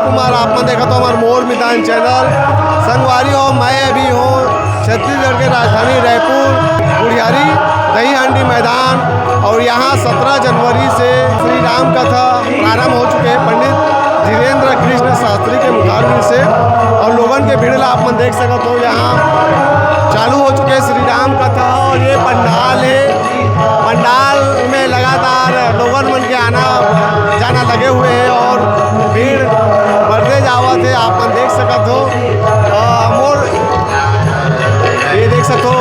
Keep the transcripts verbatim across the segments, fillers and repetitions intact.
कुमार, आप मन देखत हो हमार मोर मितान चैनल। संगवारी हो, मैं अभी हूँ छत्तीसगढ़ के राजधानी रायपुर, गुढ़ियारी दही हांडी मैदान, और यहाँ सत्रह जनवरी से श्री राम कथा प्रारंभ हो चुके हैं पंडित धीरेंद्र कृष्ण शास्त्री के मुखारविंद से। और लोगन के भीड़ ला आप मन देख सकत हो, यहाँ चालू हो चुके हैं श्री राम कथा। और ये पंडाल है, पंडाल में लगातार लोगन मन के आना जाना लगे हुए हैं और भीड़ बढ़ते जावत है, आप मन देख सकत हो। अ, मोर ये देख सकत हो,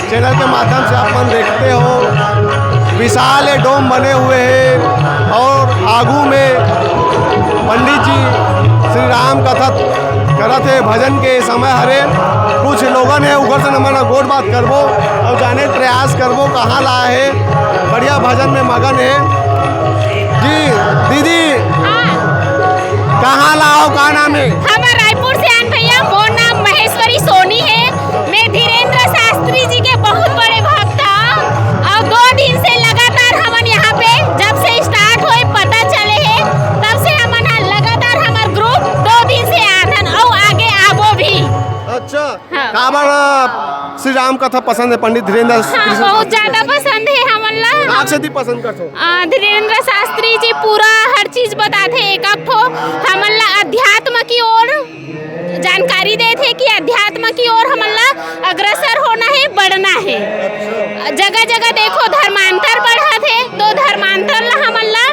चैनल के माध्यम से आप मन देखते हो, विशाल ये डोम बने हुए हैं और आगू में पंडित जी श्री राम कथा करत हे, भजन के समय हरे। कुछ लोगन हे, उकर से हमन गोठ बात करबो और जाने प्रयास करबो कहाँ ला हे, बढ़िया भजन में मगन हे। जी दीदी, हाँ। कहाँ ला हो, का नाम है? हमर रायपुर से आन भैया, मोर नाम महेश्वरी सोनी है। मैं धीरेंद्र शास्त्री जी के बहुत बड़े भक्त हूँ और दो दिन से लगातार हमन यहाँ पे, जब से स्टार्ट होए पता चले है, तब से हमन ह लगातार हमर ग्रुप दो दिन से आथन और आगे आबो भी। अच्छा, हाँ। काबर अ, श्री राम कथा पसंद है पंडित धीरेंद्र हाँ, कृष्ण बहुत शास्त्री ज्यादा के? पसंद है हमन ला। आप से भी पसंद करथो? अ, धीरेंद्र शास्त्री जी पूरा हर चीज बताथे, एक एक ठो हमन ला अध्यात्म की ओर जानकारी देथे कि अध्यात्म की ओर हमन ला अग्रसर होना है, बढ़ना है। जगह जगह देखो धर्मांतर बढ़त है, तो धर्मांतर ला हमन ला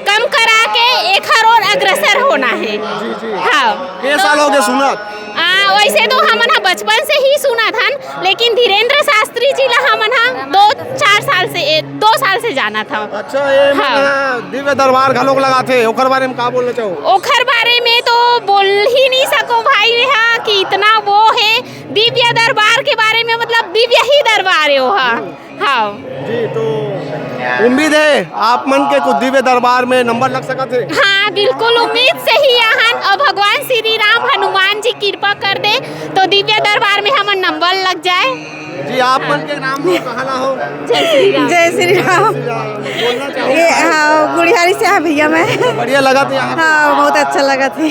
कम करा के एखर ओर अग्रसर होना है। जी, जी। हाँ। के साल हो गए सुनत? आ, वैसे तो हमन ह बचपन से ही सुनत हन, लेकिन धीरेंद्र शास्त्री जी ला हमन ह दो चार साल से, ए, दो साल से जानत हन। अच्छा, ये हाँ। मन ह दिव्य दरबार घलोक लगाथे, ओखर बारे में का बोलना चाहो? ओखर बारे में तो बोल ही नहीं सको भाई, वे हा कि इतना वो है दिव्य दरबार के बारे में, मतलब दिव्य ही दरबार है वो हा। हाँ। जी, तो उम्मीद है आप मन के कुछ दिव्य दरबार में नंबर लग सकत है। हाँ, बिल्कुल उम्मीद से ही आहन, और भगवान श्री राम हनुमान जी कृपा कर दे तो दिव्य दरबार में हमन नंबर लग जाए। जी, आप मन के नाम हो, कहाँ ला हो? जय श्री राम। जय श्री राम। बोलना चाहो? ये, हाँ, गुढ़ियारी से है भैया मैं। बढ़िया लगा था यहाँ पे? हाँ, बहुत अच्छा लगा था।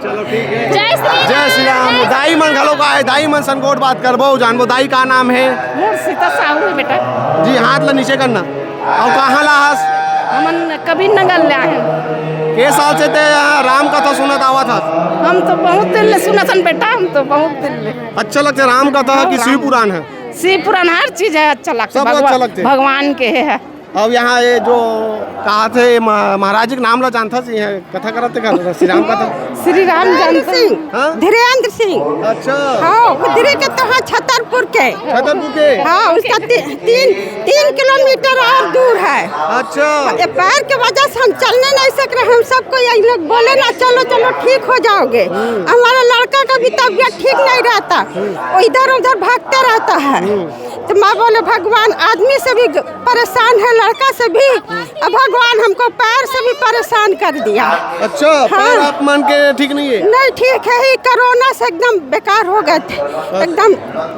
चलो, ठीक है। जय श्री जय श्री राम। दाई मन घलो का है, दाई मन संग गोठ बात करबो, जानबो। दाई, का नाम है? मोर सीता साहू है बेटा। जी, हाथ ला नीचे करना। और कहाँ ला हस? हमन कबीर नगर ले आए हैं। के साल से ते यहाँ राम कथा सुनत आवत हस? हम तो बहुत दिन ले सुनत हन बेटा, हम तो बहुत दिन ले। अच्छा लगथे राम कथा हाँ, कि शिव राम। पुराण है? शिव पुराण हर चीज है, अच्छा लगथे। सब अच्छा भगवान, लगथे। भगवान के है। अब यहाँ ये जो कहा थे म-, महाराज जी के नाम ला जानता सी है, कथा करत कर श्री राम कथा। श्री राम धीरेंद्र जानता सिंह। हाँ? धीरेंद्र सिंह। अच्छा। हाँ, वो धीरे के तो हाँ छतरपुर के। छतरपुर के? हाँ, उसका ती-, तीन, तीन किलोमीटर और दूर है। अच्छा। ये पैर के वजह से हम चलने नहीं सक रहे, हम सबको यही लोग बोले ना, "चलो, चलो, ठीक हो जाओगे।" हम्म। हमारा लड़का का भी तबीयत ठीक नहीं रहता, हम्म। वो इधर उधर भागते रहता है। हम्म। तो मैं बोले, "भगवान, आदमी से भी ग-, परेशान है, लड़का से भी, और भगवान हमको पैर से भी परेशान कर दिया।" अच्छा, हाँ। पैर आप मन के ठीक नहीं है? नहीं ठीक है, ही कोरोना से एकदम बेकार हो गए थे, अच्छा। एकदम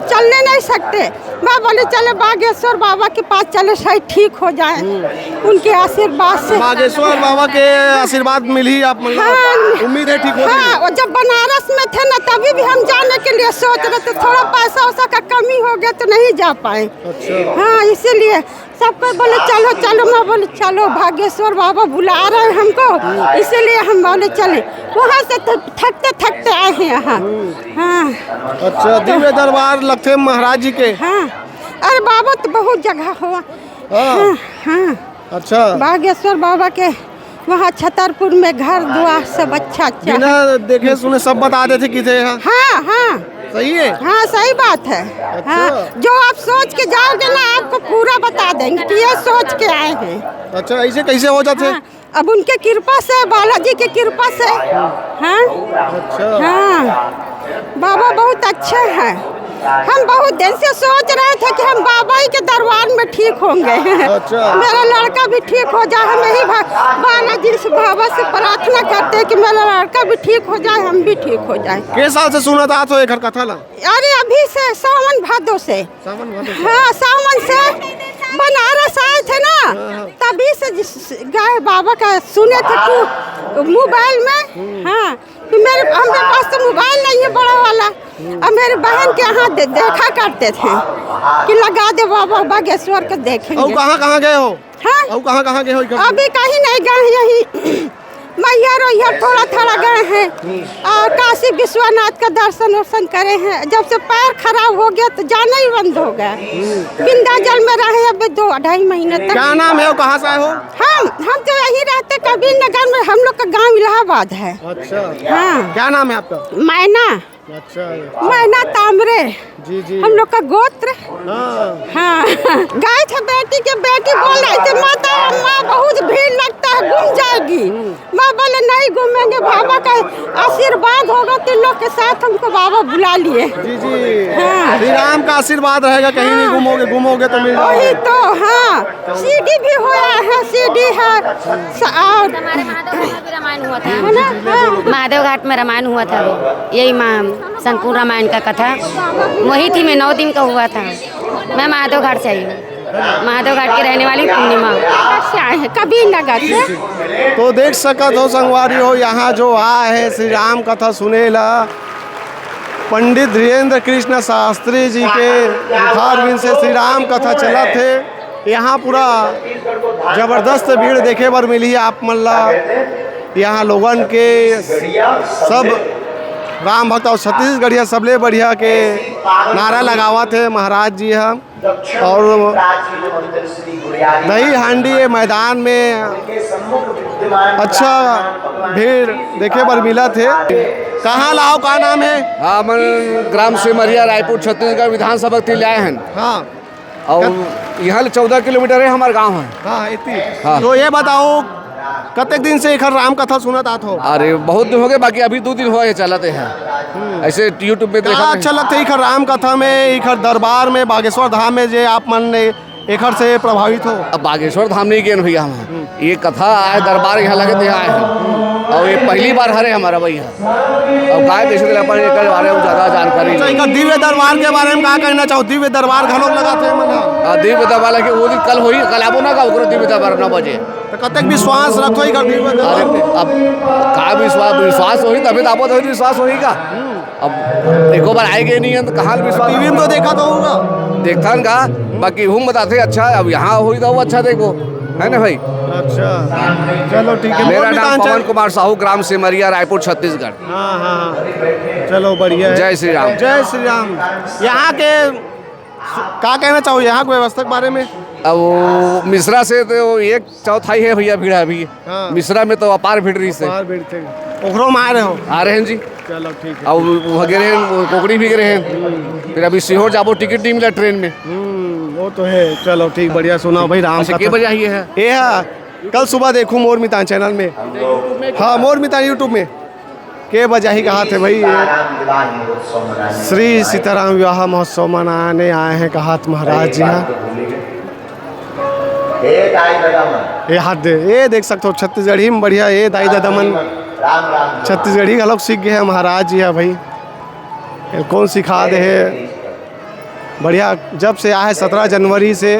चलने नहीं सकते। मैं बोले, "चले बागेश्वर बाबा के पास चले, शायद ठीक हो जाए।" हम्म। उनके आशीर्वाद से। बागेश्वर बाबा के आशीर्वाद मिली आप मन ला? हाँ। उम्मीद है ठीक हो हाँ, जाएगी। वो जब बनारस में थे ना, तभी भी हम जाने के लिए सोच रहे थे, थोड़ा पैसा वैसा का कमी हो गया तो नहीं जा पाए। अच्छा। हाँ, इसीलिए सबको बोले, "चलो, चलो।" मैं बोले, "चलो, बागेश्वर बाबा बुला रहे हैं हमको।" इसीलिए हम बोले, "चले।" वहाँ से थ-, थकते थकते आए हैं यहाँ। हाँ। अच्छा, दिव्य दरबार लगथे महाराज जी के। हाँ। अरे बाबा तो बहुत जगह हुआ। हाँ। हाँ, हाँ। अच्छा। बागेश्वर बाबा के वहाँ छतरपुर में घर दुआर सब अच्छा अच्छा है। बिना देखे सुने सब बता देथे किथे है। हाँ, हाँ। सही है? हाँ, सही बात है। अच्छा। हाँ, जो आप सोच के जाओगे ना, आपको पूरा बता देंगे कि ये सोच के आए हैं। अच्छा, ऐसे कैसे हो जाथे? हाँ, अब उनके कृपा से, बालाजी के कृपा से। हाँ। अच्छा। हाँ, बाबा बहुत अच्छे हैं। हम बहुत दिन से सोच रहे थे कि हम बाबा ही के दरबार में ठीक होंगे। अच्छा। मेरा लड़का भी ठीक हो जाए, हम यही भा-, बालाजी से, बाबा से प्रार्थना करते हैं कि मेरा लड़का भी ठीक हो जाए, हम भी ठीक हो जाए। के साल से सुनत आत हो एकर कथा ला? अरे, अभी से सावन भादो से। सावन भादो से? हाँ, सावन से बनारस आए थे ना, हाँ, हाँ। तभी से जिस, गए बाबा का सुने थे, पू-, मोबाइल में। हाँ, तो मेरे, हमारे पास तो मोबाइल नहीं है बड़ा वाला। अब मेरे बहन के यहाँ दे, देखा करते थे कि लगा दे बाबा बागेश्वर के देखेंगे। और कहाँ कहाँ गए हो? हाँ, और कहाँ कहाँ गए हो इधर? अभी कहीं नहीं गए हैं, यही मैहर वैहर थोड़ा थोड़ा गए हैं और काशी विश्वनाथ का दर्शन वर्शन करे हैं। जब से पैर खराब हो गया तो जाना ही बंद हो गया। विंध्याचल में रहे अभी दो अढ़ाई महीने तक। क्या नाम है और कहाँ से आए हो? हम हम तो यहीं रहते कबीर नगर में, हम लोग का गांव इलाहाबाद है। अच्छा, हाँ, क्या नाम है आपका? मैना, अच्छा, मैना तामरे जी जी। हम लोग का गोत्र। हाँ, हाँ, गए थे, बेटी के बेटी बोल रही थी, माता, माँ, बहुत भीड़ लगता है, घूम जाएगी। माँ बोले, नहीं घूमेंगे, बाबा का आशीर्वाद होगा, तुम लोग के साथ हमको बाबा बुला लिए। जी जी। हाँ। श्री राम का आशीर्वाद रहेगा, कहीं नहीं घूमोगे, घूमोगे तो मिल वही जाओगे। तो, हाँ, सीडी भी हुआ है, सीडी है, स- और हमारे महादेव घाट में भी रामायण हुआ था। है ना? हाँ। महादेव घाट में रामायण हुआ था, वो यही माँ संपूर्ण रामायण का कथा वही थी, मैं नौ दिन का हुआ था। मैं महादेव घाट से आई हूँ, महादेव घाट की रहने वाली पूर्णिमा। से आए हैं, कबीर नगर से। तो देख सकत हो संगवारी हो, यहाँ जो आए हे श्री राम कथा सुने ला, पंडित धीरेंद्र कृष्ण शास्त्री जी के मुखारविंद से श्री राम कथा चलत हे। यहाँ पूरा जबरदस्त भीड़ देखे बर मिली आप मन ला। यहाँ लोगन के सब राम भक्त और छत्तीसगढ़िया सबले बढ़िया के नारा लगावत हे महाराज जी ह। और दही हांडी ये मैदान में अच्छा भीड़ देखे बर मिलत हे। कहाँ लाओ, का नाम हे? हाँ, हमन ग्राम सेमरिया, रायपुर, छत्तीसगढ़ विधानसभा के लिए आए हैं। हाँ और यहाँ ले चौदह किलोमीटर है हमारा गांव है। हाँ, इतनी। हाँ। तो ये बताओ, कतेक दिन से एखर राम कथा सुनत आत हो? अरे, बहुत दिन हो गए, बाकी अभी दो दिन हुआ ये चलाते हैं, ऐसे YouTube में का देखा अच्छा लगता है एखर राम कथा में, एखर दरबार में, बागेश्वर धाम में, जे आप मन ने एखर से प्रभावित हो? अब बागेश्वर धाम नहीं गए भैया हम, ये कथा आए, दरबार यहाँ लगे थे, आए हैं, और ये पहली बार हरे हमारा भैया। अब गाय कैसे दिला पानी के बारे में ज़्यादा जानकारी अच्छा, नहीं। एखर दिव्य दरबार के बारे में का कहना चाहो? दिव्य दरबार घलोक लगात हे मन ह। आ, दिव्य दरबार लगे, वो दिन कल होई, कल आबो ना का, ओकरो दिव्य दरबार नौ बजे। तो कतेक विश्वास रखो एखर दिव्य अरे, दरबार में? अब का विश्वास, विश्वास होई तभी तो आपको तो विश्वास होई का। अब एको बार आए गए नहीं है तो कहाँ विश्वास? टीवी में तो देखा तो होगा। देखथन का, बाकी हम बताते अच्छा, अब यहाँ होई तो वो अच्छा देखो, है ना भाई? अच्छा, चलो ठीक है। मेरा मोर नाम मितान पवन चैनल- कुमार साहू, ग्राम सेमरिया, रायपुर, छत्तीसगढ़। हाँ हाँ हाँ, चलो बढ़िया है। जय श्री राम। जय श्री राम। यहाँ के का कहना चाहो यहाँ की व्यवस्था के बारे में? अब वो मिश्रा से तो एक चौथाई है भैया भीड़ अभी। हाँ। मिश्रा में तो अपार भीड़ रही से। बाहर बैठते हैं। ओखरो में आ रहे हो? आ रहे हैं जी। चलो ठीक है। अब वो गिरे हैं, वो कोकड़ी भी गिरे हैं। फिर अभी सीहोर जाबो, टिकट नहीं मिला ट्रेन में। हम्म, वो तो है। चलो ठीक, बढ़िया। सुनाओ भाई, राम अच्छा, कथा। के बजे आई है? ये है, कल सुबह देखूँ मोर मितान चैनल में। हाँ, मोर मितान YouTube में। के बजे ही कहा थे भाई, श्री सीताराम विवाह महोत्सव मनाने आए हैं कहा थे महाराज जी। हाँ, ये हाथ दे, ये देख सकते हो छत्तीसगढ़ी में बढ़िया, ये दाई ददा मन छत्तीसगढ़ी घलोक सीख गए हैं महाराज जी। हाँ भाई, ये कौन सिखा दे है? बढ़िया, जब से आए सत्रह जनवरी से,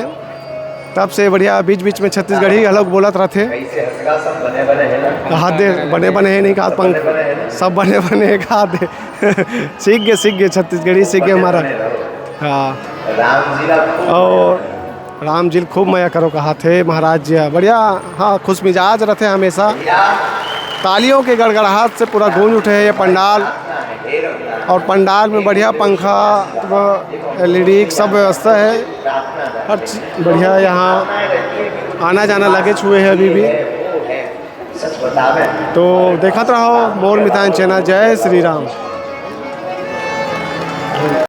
तब से बढ़िया बीच बीच में छत्तीसगढ़ी घलोक बोलत रहते। हाथ दे, बने बने है नहीं कहा, पंख सब बने बने है कहा दे। सीख गए, सीख गए, छत्तीसगढ़ी सीख गए हमारा। हाँ, और राम जी ल खूब मया करो कहा थे महाराज जी। बढ़िया, हाँ, खुश मिजाज रहते हमेशा। तालियों के गड़गड़ाहट से पूरा गूंज उठे है ये पंडाल। और पंडाल में बढ़िया पंखा, एलईडी सब व्यवस्था है, हर चीज बढ़िया। यहाँ आना जाना लगे छुए है अभी भी। तो देखत रहो मोर मितान चैनल। जय श्री राम।